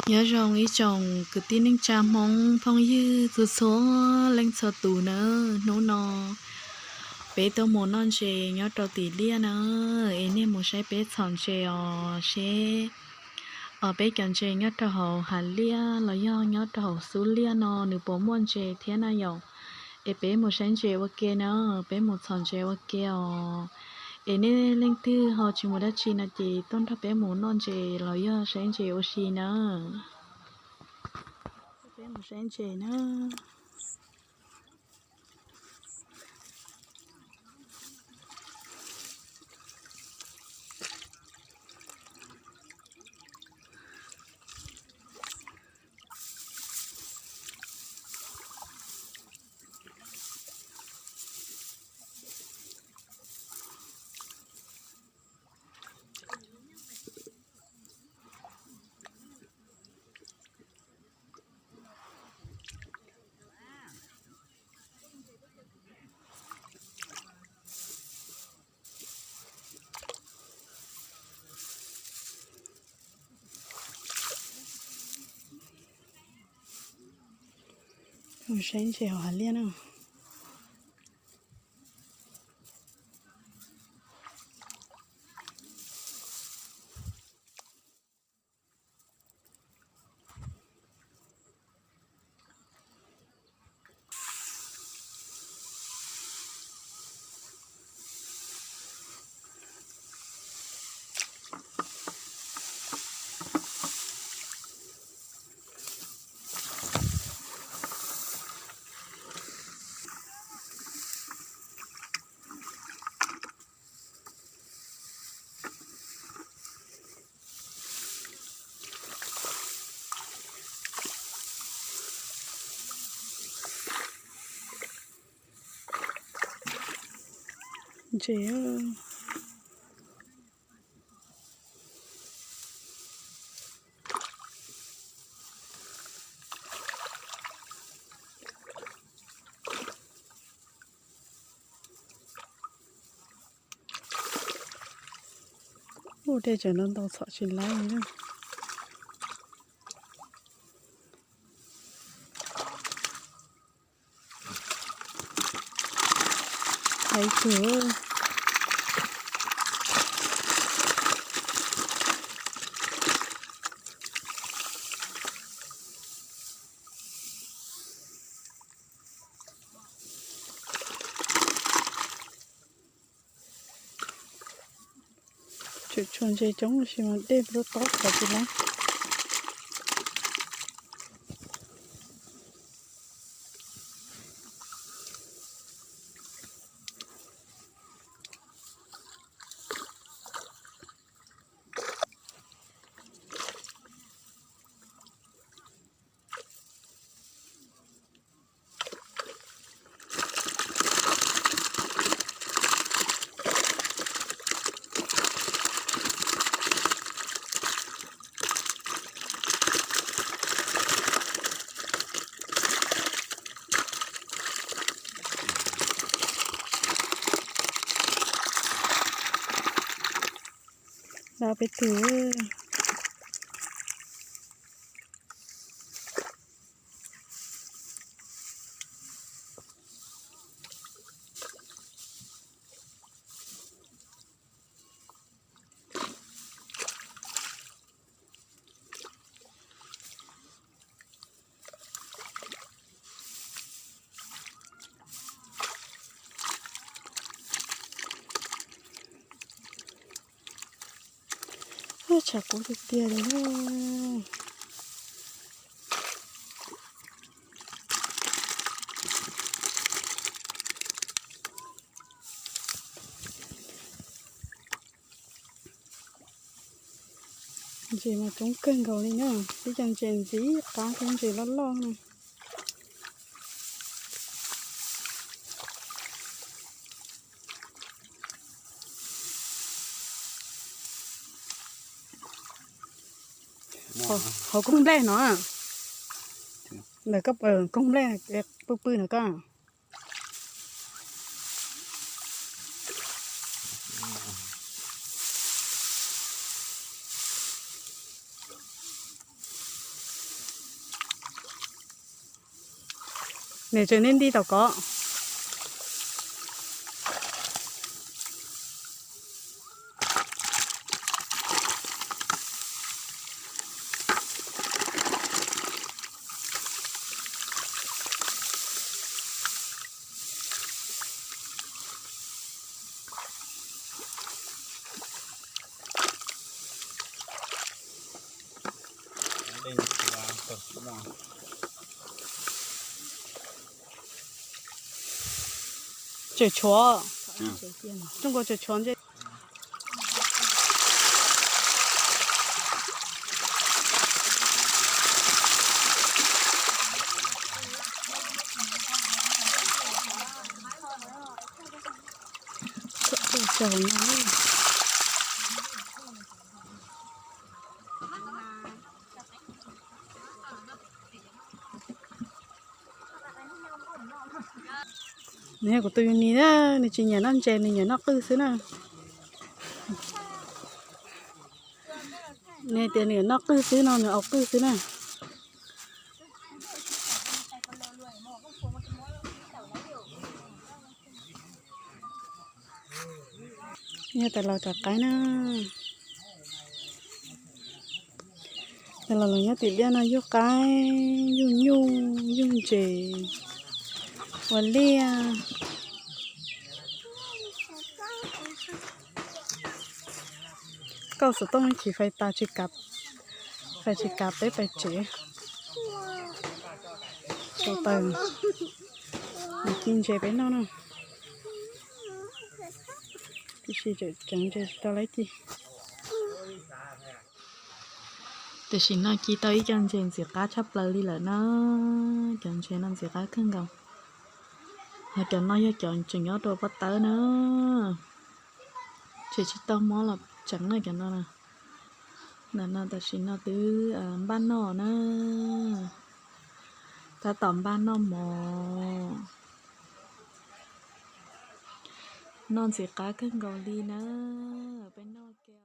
Nyob zoo ib tsoom kwv tij neej tsa Hmoob phooj ywg txhua txhua leej txhua tus nawb. Hnub no peb tuaj mus noj ntses nyob rau tim liaj na, es nej mus saib peb txhom ntses os seb peb cov ntses nyob rau hauv hav liaj los yog nyob rau hauv xub liaj no nws puas muaj ntses thiab na yom. Es peb mus saib ntses ua ke na, peb mus txhom ntses ua ke os. Es nej leej twg ho tsis mus dab tsi no ces tuaj nrog peb mus noj ntses los yog saib ntses ua si na. Peb mus saib ntses na. Mus saib ntses hauv hav liaj na. Ntses. Ua dej tseem ntau ntau txhom tsis laib li na. Laib kawg. Tseem tshuav ntses coob tab sis mas dej lub tob qhov tsis laib. Dab peb tug. Tshav kub tiag tiag li na. Ntses mas coob kawg nkaus li na, tib co ntses ntxiv qab thiab ntses loj loj na. Hauv koog nplej no. Ntawm koj koog nplej pw pw no koj. Nws tseem nti nti tom kov. Tseem tshuav, tseem tshuav ntses. Nws yog kuv tus yus nis na, nws tsis nyiam noj ntses, nws nyiam noj qwj xwb na. Nws hais tias nws nyiam noj qwj xwb no, nws au qwj xwb na. Yog tas los cov qaib na. Yog los los nyob tim liaj no yug qaib, yug nyuj, yug ntses, ua liaj. Kauj xov tooj tsis fais tas, tsis kav, fais tsis kav peb pais tsev. Tsaus taws, nws ci ntses peb noj no. Tiam sis tseem ceev ntses tsis tau laib ci. Tam sim no ci tau ib co ntses ntxim qab tshaj plaws li lawm na. Cov ntses no ntxim qab kawg nkaus. Ho cov no yog cov tseem nyob rau pob tawb na. Tseem tsis tau mob los tseev na cov no na. Ntawm no tam sim no twb npaj noj na. Tab tom npaj noj mov. Noj ntxim qab kawg nkaus li na. Peb noj ke.